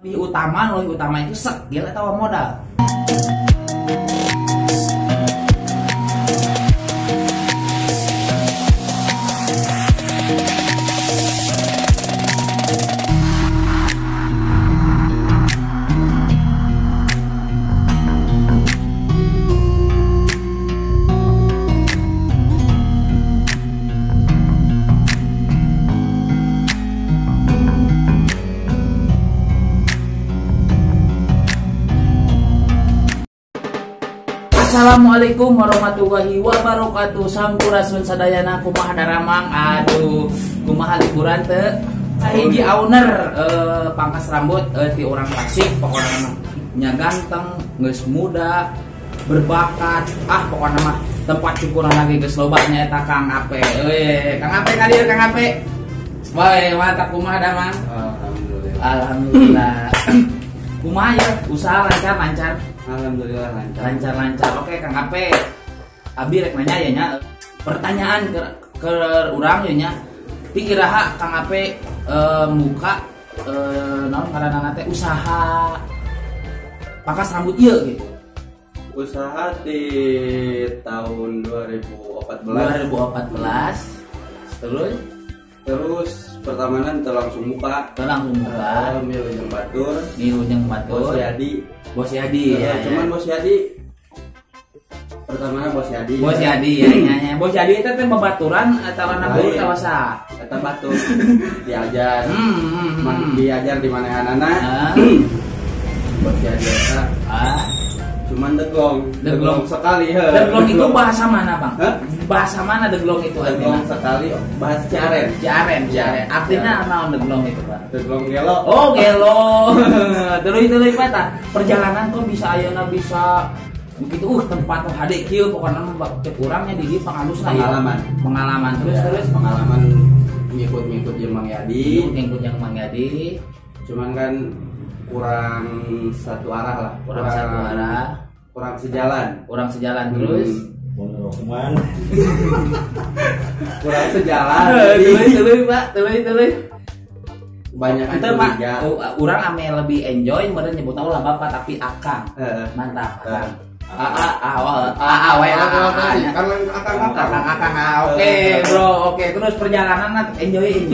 Lebih utama itu skill atau modal? Assalamualaikum warahmatullahi wabarakatuh. Sampurasun sadayana, kumaha daramang? Aduh, kumaha liburan teu? Hiji owner pangkas rambut ti orang Tasik, pokokna mah nya ganteng, geus muda, berbakat. Ah, pokokna mah tempat cukuran lagi geus loba nya eta Kang Ape. Euy, Kang Ape ka dieu Kang Ape. Wae, mantap kumaha damang? Alhamdulillah. Alhamdulillah. Kumaha ya usaha lancar-lancar? Alhamdulillah lancar. Lancar-lancar. Oke Kang Ape. Abi rek nanya ya nya. Pertanyaan ke urang ya nya. Ti iraha Kang Ape muka naon ngaranna teh usaha pangkas rambut ieu gitu. Usaha di tahun 2014. 2014. Terus pertamanan langsung buka. Milu jeung batur. Bos Yadi. Ya, cuman ya. Bos Yadi pertamana Bos Yadi. Bos Yadi ya, ya. Bos Yadi itu teh babaturan atawa anak guru atawa saha? Eta batur. Diajar. Diajar di manehanana. Bos Yadi eta. Cuman deglong. Deglong sekali. Deglong itu bahasa mana, Bang? Hah? Bahasa mana deglong itu artinya? Deglong sekali bahasa Ciaren. Ciaren. Artinya naon deglong itu, Pak? Deglong gelo. Oh, gelo. Terus Pak, tah. Perjalanan kok bisa ayeuna bisa begitu tempat hade kieu pokokna mah cek urangnya di dieu pangalusna ya. Pengalaman. Terus ya, terus pengalaman ngikut-ngikut jeung Mang Yadi. Ngikut jeung Mang Yadi. Cuman kan kurang satu arah lah. Kurang satu arah. Kurang sejalan. Terus kurang sejalan. Terus Pak, terus. Kebanyakan curiga. Urang ame lebih enjoy meureun nyebutna ulah bapak tapi akang. Mantap, akang. A A W A akang. Oke, bro, oke. Terus perjalanan enjoy.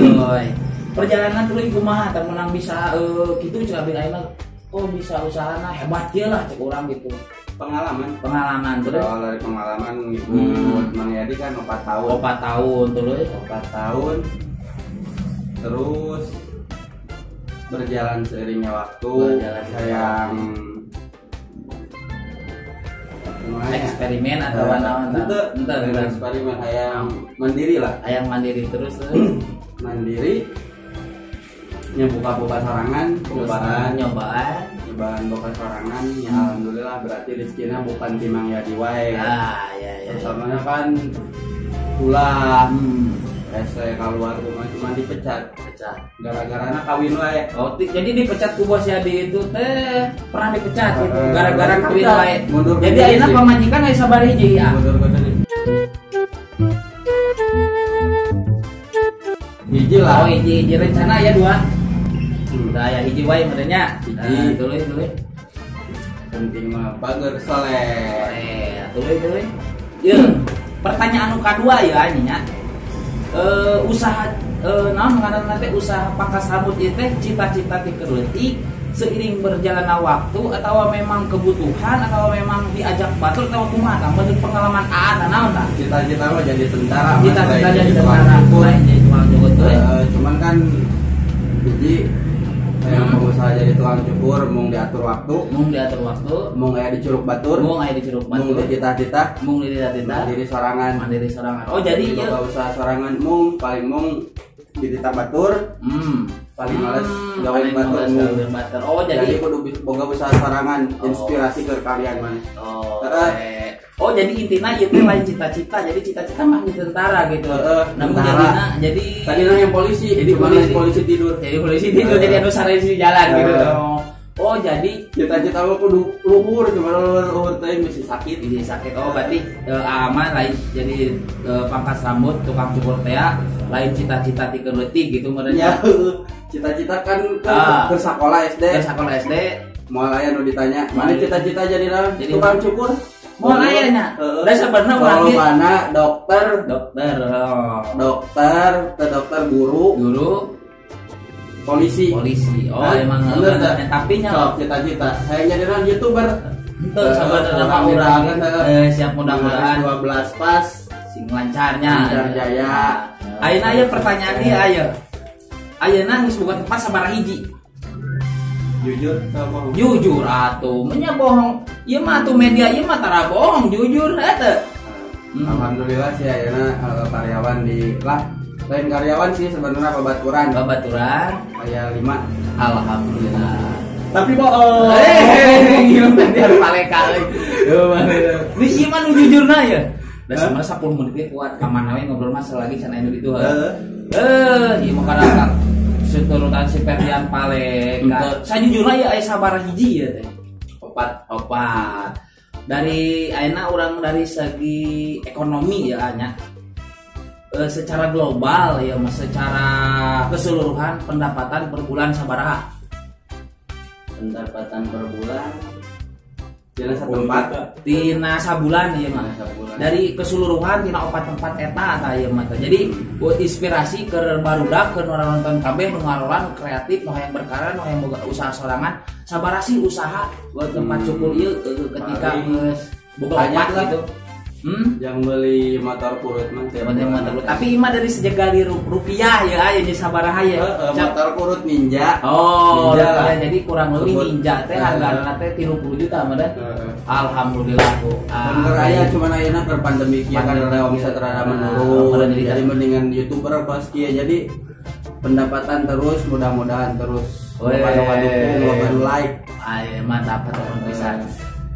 Perjalanan terus kumaha teh menang bisa kitu cek abi ayeuna. Oh bisa usahana hebat kieu lah cek urang gitu. Pengalaman terus. Kalau dari pengalaman ngikut Mang Yadi kan 4 tahun. 4 tahun terus. 4 tahun. Terus berjalan seiringnya waktu, sayang eksperimen atau naon ente eksperimen hayang mandiri lah. Hayang mandiri terus. Mandiri nyoba-buka sorangan, nyobaan buka sorangan, ya alhamdulillah berarti rezekinya bukan ti Mang Yadi wae. Ah, ya. Pertamanya kan ulah saya keluar rumah cuma dipecat. Gara-garana kawin wae. Oh, jadi dipecat ku Bos Yadi itu teh pernah dipecat gitu gara-gara kawin wae. Jadi ayeuna pamajikan aya sabar hiji ya. Mundur ke tadi. Hiji lah. Oh, hiji rencana ya dua. Udah ya hiji wae meureunnya. Hiji. Tuluy. Penting mah bager soleh. Tuluy. Ieu pertanyaan nu kadua ya nya. Usaha naon ngaranna teh usaha pangkas rambut ieu teh cita-cita ti keur leutik seiring berjalannya waktu atau memang kebutuhan atau memang diajak batur atau kumaha tah menurut pengalaman aa naon tah? Cita-cita mah jadi tentara. Cita-cita jadi tentara, lain jadi tukang cukur teh. Cuman kan hiji yang pengusaha jadi tukang cukur mung diatur waktu, mung aya di curug batur, mung dititah-titah, mandiri sorangan. Oh, jadi ieu usaha sorangan mung paling mung dititah batur. Paling males gawe batur. Oh, jadi kudu boga usaha sorangan, inspirasi ke kalian mana. Oh. Oh, jadi intinya ieu teh lain cita-cita. Jadi cita-cita mah di tentara gitu. Namun jadi tadina yang polisi, jadi polisi tidur. Jadi polisi tidur, jadi anu sare di jalan gitu. Oh jadi cita-cita mah kudu luhur, cuma luhur teh mesti sakit. Bisa sakit. Oh berarti aman lain jadi pangkas rambut tukang cukur teh lain cita-cita ti keur leutik gitu meureun. Ya, cita-cita kan ke sekolah SD. Ke sekolah SD moal aya nu ditanya, "Mana cita-cita jadi naon?" Tukang cukur. Moal aya nya. Da sabenerna urang ge mana dokter, dokter. Oh. Dokter, teu dokter guru, guru polisi. Polisi. Oh, nah, emang bener, tapi nya sok cita-cita. Saya jadi naon YouTuber. Henteu sabenerna mah urang siap mudah-mudahan 12 pas sing lancarnya. Lancar jaya. Ayeuna aya pertanyaan ieu aya. Ayeuna geus boga tempat sabaraha hiji? Jujur atau bohong? Jujur atuh, menya bohong. Ieu mah atuh media ieu mah tara bohong, jujur eta. Alhamdulillah sih ayeuna karyawan di lah lain karyawan sih sebenarnya babaturan. Babaturan aya 5. Alhamdulillah. Tapi bohong. Gila biar paleka euy. Ini ieu mah nu jujurna ya. Da sebenarnya 10 menit ge kuat ka mana we ngobrol mah selagi can aya nu ditu heuh. Ieu mah kadang seturutan si Ferdian Paleka. Sajujurna ya aya sabaraha hiji ya teh. Opat. Dari ayeuna urang dari segi ekonomi ya nya. Secara global ya mas, secara keseluruhan pendapatan per bulan sabaraha? Pendapatan per bulan tina satempat, tina sabulan ya mah. Dari keseluruhan tina opat tempat eta tah ieu mah. Jadi buat inspirasi ke barudak ke nu nonton kabeh nu ngarola nu kreatif nu hayang berkarya nu hayang boga usaha sorangan sabaraha sih usaha buat tempat cukur ieu ketika geus boga opat gitu. Yang beli motor kurut mah motor. Tapi ima dari sejegali rupiah ya aya sabaraha ya. Motor kurut Ninja. Oh, ninja lah. Jadi kurang lebih Ninja teh hargana teh 30 juta mah deh. Alhamdulillah tuh. Bener aya cuman ayeuna keur pandemi kieu kan rada omset rada menurun. Jadi mendingan YouTuber pas kieu jadi pendapatan terus mudah-mudahan terus loba dukung, loba like. Ayo mantap teman pisan.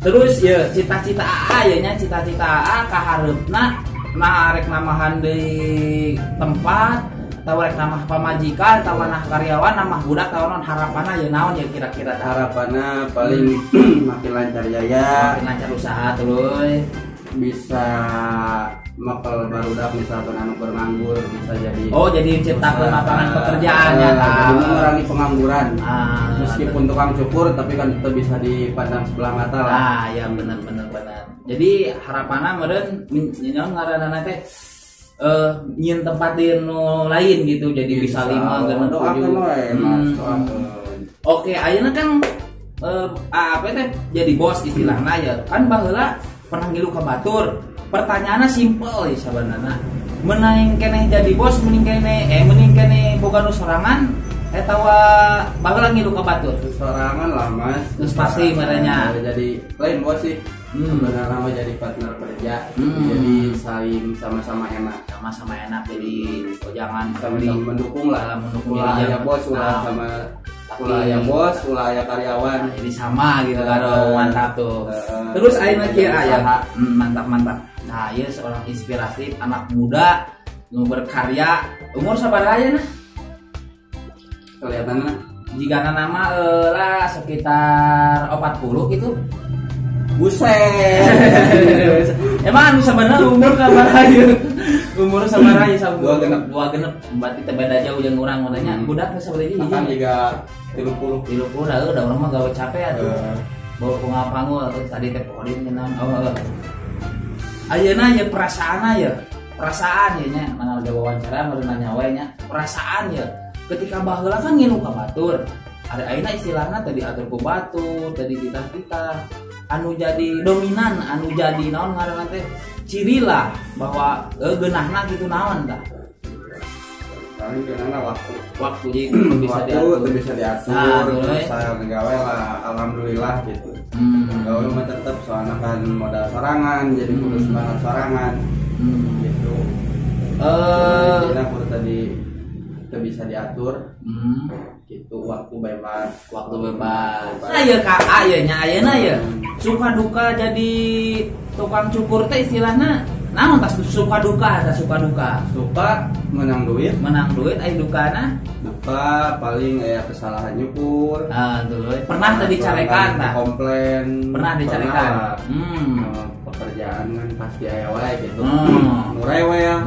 Terus ya cita-cita AA ya nya cita-cita AA kahareupna nah rek namahan deui tempat atawa rek namah pamajikan atawa nah karyawan namah budak atawa naon harapanna ya naon ya kira-kira harapanna paling makin lancar jaya, makin lancar usaha terus bisa makal barudak misalkan anu keur nganggur bisa jadi oh jadi menciptakan lapangan pekerjaannya jadi mengurangi pengangguran meskipun tukang cukur tapi kan tetap bisa dipandang sebelah mata lah ya benar. Jadi harapanna meureun nyaon ngaranna teh nyieun tempat di nu lain gitu jadi bisa 5 genep 7. Oke, ayeuna kan apa teh jadi bos istilahna ya kan baheula pernah ngilu ka batur. Pertanyaannya simpel ya sabanana. Menaing keneh jadi bos mending keneh boga nu sorangan atawa baheula ngilu ka batur. Sorangan lah Mas. Terus pasti merenya. Jadi lain bos sih. Sebenarnya mah jadi partner kerja. Jadi saling sama-sama enak. Sama-sama enak jadi jangan sama-sama mendukung lah. Mendukung ulah aya bos ulah sama ulah aya bos, ulah aya karyawan. Nah, jadi sama gitu kan. Mantap tuh. Terus ayeuna kieu aya mantap. Nah, ieu seorang inspiratif anak muda nu berkarya. Umur sabaraha ayeuna? Kelihatanna jigana nama lah sekitar 40 gitu. Buset. Emang anu sabenerna umur sabaraha ieu? Umur sabaraha ieu Dua genep. Berarti teu beda jauh jeung urang mah nya. Budak geus sabaraha hiji? Kan jiga 30. 30 dah udah urang mah gawe capek atuh. Bawa panggul tadi teh pokorin naon. Oh. Ayeuna ya perasaan ya. Perasaan ya nya mana udah wawancara baru nanya wae nya. Perasaan ya ketika baheula kan ngilu ka batur. Ada ayeuna istilahna tadi atur ku batur, tadi titah-titah. Anu jadi dominan, anu jadi naon ngaranna teh ciri lah bahwa geunahna kitu naon tah. Paling geunahna waktu. Waktu jadi bisa diatur. Waktu bisa diatur, bisa gawe lah alhamdulillah gitu. Gawe mah tetep soalnya kan modal sorangan, jadi kudu semangat sorangan. Gitu. Jadi kudu tadi teu bisa diatur. Gitu waktu bebas. Waktu bebas. Nah ya ka aya nya ayeuna ya. Suka duka jadi tukang cukur teh istilahna Naon tas suka duka, tas suka duka. Suka menang duit, aya dukana. Duka paling aya kesalahan nyukur. Ah, tuh. Pernah tadi dicarekan tah? Komplain. Pernah dicarekan. Pekerjaan kan pasti aya wae gitu. Nu rewel.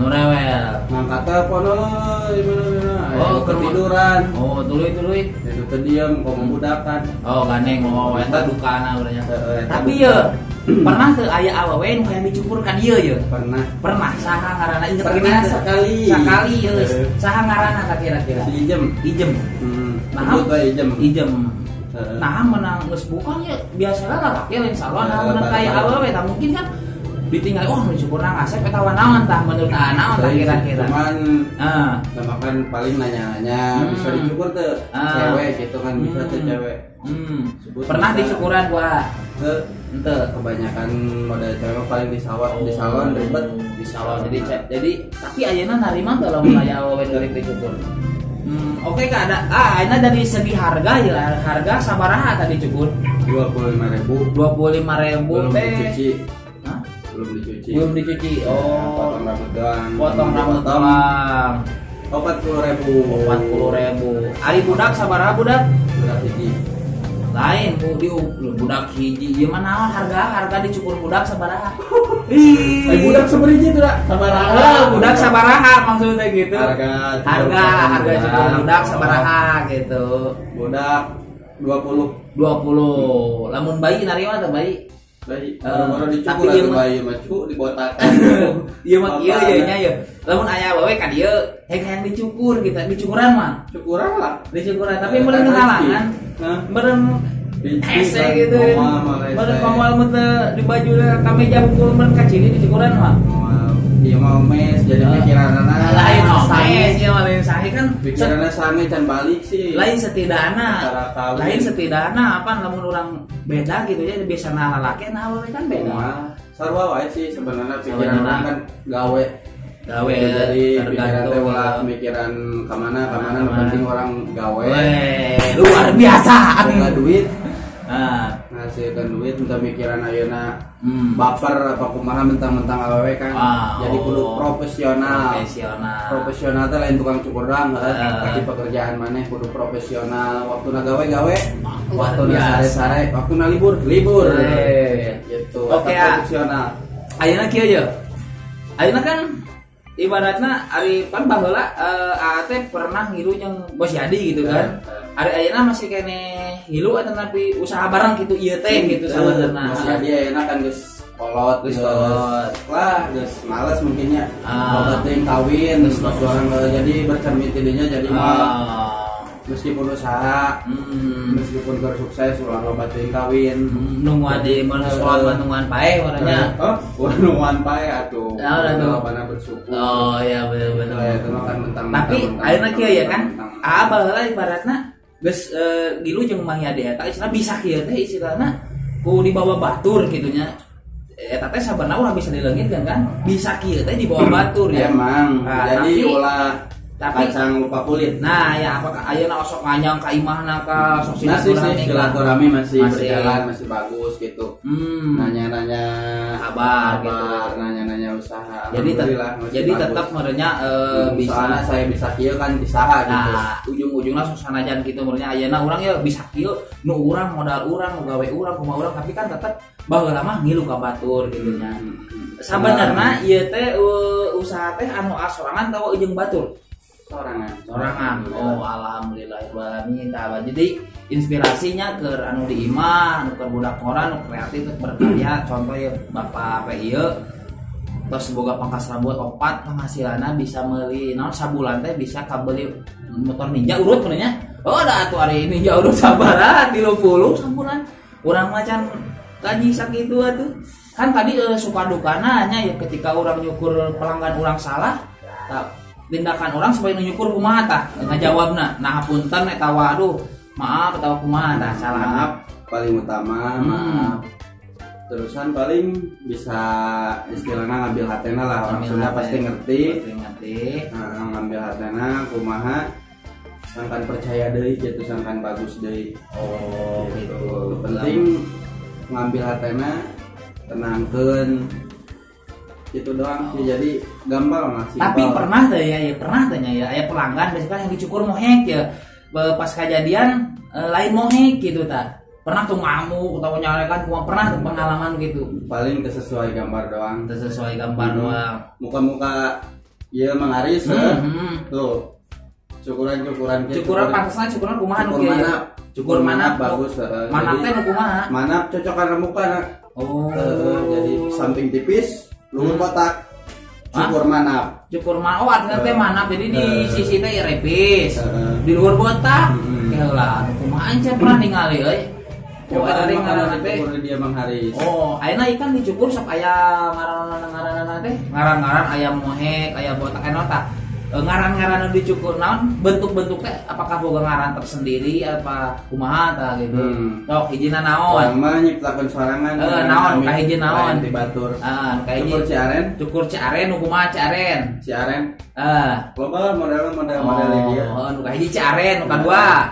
Ngangkat telepon euy mana-mana. Oh, ketiduran. Oh, tuluy-tuluy. Itu teu diem komo budakan. Oh, gandeng oh eta dukana urangnya. Tapi ye pernah teu aya awewe nu hayang dicukur ka dieu ye? Pernah. Saha ngaranna inget pernah sekali. Sakali ye. Saha ngaranna ka kira-kira? Si Ijem. Ijem. Nah, Ijem. Ijem. Nah, menang geus bukan ya biasana lalaki lain salon nah menang kaya awewe tah mungkin kan ditinggal oh dicukurna ngasep eta naon tah menurut naon tah kira-kira. Cuman nah kan paling nanya-nanya bisa dicukur teu cewek gitu kan bisa teu cewek. Pernah dicukuran gua? Henteu. Kebanyakan model cewek paling di salon, di salon ribet di salon. Jadi tapi ayeuna narima teu lamun aya awewe rek dicukur. Oke Kak, ada ayeuna dari segi harga ya, harga sabaraha tadi cukur? 25.000. 25.000 belum teh. Dicuci. Hah? Belum dicuci. Belum dicuci. Oh, potong rambut doang. Potong rambut doang. 40.000. 40.000. Ari budak sabaraha budak? Budak hiji. Lain bu di budak hiji ieu mah naon harga dicukur budak sabaraha? Ih, budak sabariji tuh dah. Sabaraha. Budak sabaraha maksudnya gitu. Harga cukur budak sabaraha gitu. Budak 20. 20. Lamun bayi narima teh bayi? Bayi baru dicukur atuh bayi mah cu dibotakan. Ieu mah kieu ye nya ye. Lamun aya awewe ka dieu hayang dicukur gitu. Dicukuran mah. Cukuran lah. Dicukuran tapi meureun halangan. Meureun hese gitu. Meureun komal mun teu di baju kameja hungkul meureun ka ciri dicukuran mah. Ieu mah mes jadi pikiranana lain omes ieu mah lain sahi kan pikiranna sange can balik sih. Lain setidakna. Lain setidakna apa lamun urang beda gitu ya biasana lalaki nah awewe kan beda. Sarua wae sih sebenarnya pikiran urang kan gawe. Gawe jadi pikiran teh ulah mikiran ka mana nu penting orang gawe. Luar biasa. Boga duit. Ngasilkan duit entah mikiran ayeuna baper apa kumaha mentang-mentang awewe kan. Jadi kudu profesional. Profesional teh lain tukang cukur doang tapi pekerjaan maneh kudu profesional. Waktuna gawe-gawe, waktuna sare-sare, waktuna libur, libur. Gitu. Oke, profesional. Ayeuna kieu ye. Ayeuna kan ibaratna ari pan baheula AA teh pernah ngilu jeung Bos Yadi gitu kan. Ari ayeuna masih keneh ngilu atau tapi usaha bareng gitu ieu teh gitu sabenerna. Bos Yadi ayeuna kan geus kolot, geus lah, geus males mungkinnya. Obat teuing kawin, geus orang jadi bercermin tidinya jadi meskipun usaha, meskipun keur sukses ulah loba teuing kawin. Nungguan di mun sholat nungguan pae urangnya. Oh, nungguan pae atuh. Lobana bersyukur. Oh iya bener-bener. Ya itu mah kan mentang. Tapi ayeuna kieu ya kan. Aa baheula ibaratna geus gilu jeung Mang Yadi eta istilahna bisa kieu teh istilahna ku dibawa batur kitu nya. Eta teh sabenerna ulah bisa dileungitkeun kan. Bisa kieu teh dibawa batur ya. Emang. Jadi ulah tapi kacang lupa kulit. Nah, ya apakah ayeuna osok nganyang ka imahna ka sok silaturahmi masih berjalan, masih bagus gitu. Nanya-nanya kabar gitu, nanya-nanya usaha. Jadi jadi tetap merenya bisa saya bisa kieu kan usaha gitu. Nah, ujung-ujungna sok sanajan kitu merenya ayeuna urang ya bisa kieu nu urang modal urang, nu gawe urang, kumaha urang tapi kan tetep baheula mah ngilu ka batur gitu nya. Sabenerna ieu teh usaha teh anu asorangan tawa ujung batur. Sorangan. Oh, alhamdulillah alamin. Jadi inspirasinya ke anu di imah, anu keur budak ngora, anu kreatif berkarya. Contoh ya Bapak PIE tos boga pangkas rambut opat penghasilanna bisa meuli naon sabulan teh bisa kabeli motor Ninja urut mun nya. Oh, da atuh ari Ninja urut sabaraha 30 sabulan. Urang mah can gaji sakitu atuh. Kan tadi suka dukana nya ya ketika urang nyukur pelanggan urang salah, tak tindakan orang supaya nyukur kumaha tah ngajawabna nah punten eta waduh maaf atawa kumaha tah salah maaf paling utama maaf terusan paling bisa istilahnya ngambil hatena lah orang Sunda pasti ngerti nah, ngambil hatena kumaha sangkan percaya deui gitu sangkan bagus deui oh gitu penting ngambil hatena tenangkeun Itu doang sih, jadi gampang lah. Tapi pernah teh ya, pernah tanya ya, aya pelanggan biasanya yang dicukur mohek ya. Pas kejadian lain mohek gitu ta. Pernah tuh ngamuk atau nyalekan, pernah tuh pengalaman gitu. Paling sesuai gambar doang. Sesuai gambar doang. Muka-muka ya Mang Aris tuh. Cukuran-cukuran gitu. Cukuran pantasna cukuran kumaha nu kieu? Cukur mana bagus. Manap teh nu kumaha? Manap cocok karena muka. Oh. Jadi samping tipis, luhur kotak. Cukur manap. Cukur manap. Oh, artinya teh manap. Jadi di sisi teh repis. Di luhur botak. Heula, nu kumaha anjeun pernah ningali euy. Oh, ada ngaran teh dia Mang Haris. Oh, ayeuna ikan dicukur sok aya ngaran-ngaranna teh. Ngaran-ngaran aya mohek, aya botak aya tah. Ngaran-ngaran nu dicukur naon bentuk-bentuk teh apakah boga ngaran tersendiri apa kumaha tah gitu. Sok hijina naon? Urang mah nyiptakeun sorangan. Naon ka hiji naon? Di batur. Ka hiji cukur Ciaren. Cukur Ciaren nu kumaha Ciaren? Ciaren. Loba model-model dia. Oh, nu ka hiji Ciaren, nu kadua.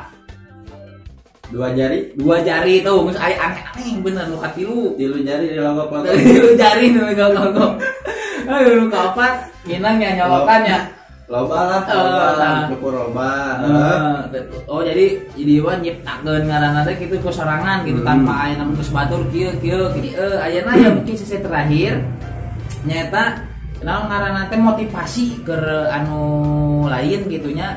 Dua jari? Dua jari tuh, geus aya aneh-aneh bener nu katilu. Tilu jari dilogok-logok. Tilu jari nu dilogok-logok. Aduh nu kaopat nginang nya nyolokan nya. Loba lah, loba, cukur loba. Oh jadi mah nyiptakeun ngaranna teh kitu ku sorangan gitu tanpa aya namun geus batur kieu kieu. Ayeuna ya mungkin sesi terakhir nyaeta naon ngaranna teh motivasi keur anu lain gitunya.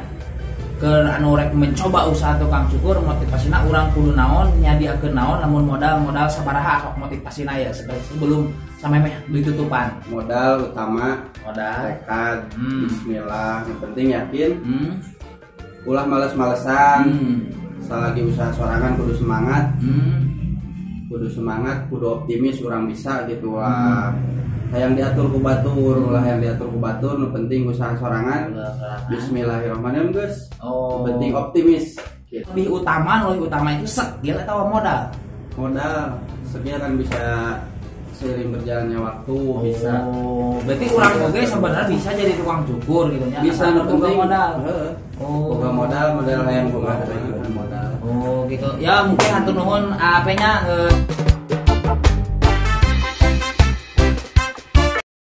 Keur anu rek mencoba usaha tukang cukur motivasina urang kudu naon nyadiakeun naon lamun modal sabaraha sok motivasina ya sebelum samemeh ditutupan. Modal utama modal tekad, bismillah, yang penting yakin. Ulah males-malesan. Selagi usaha sorangan kudu semangat. Kudu semangat, kudu optimis urang bisa gitu lah. Hayang diatur ku batur, ulah yang diatur ku batur, nu penting usaha sorangan. Bismillahirrahmanirrahim, guys. Oh. Nu penting optimis. Gitu. Lebih utama itu skill atau modal? Modal, skill kan bisa seiring berjalannya waktu bisa. Berarti urang oge sebenarnya bisa jadi tukang cukur gitu nya. Bisa, nu penting modal. Heeh. Oh. Boga modal, modal hayang kumaha modal. Oh, gitu. Ya mungkin hatur nuhun apenya.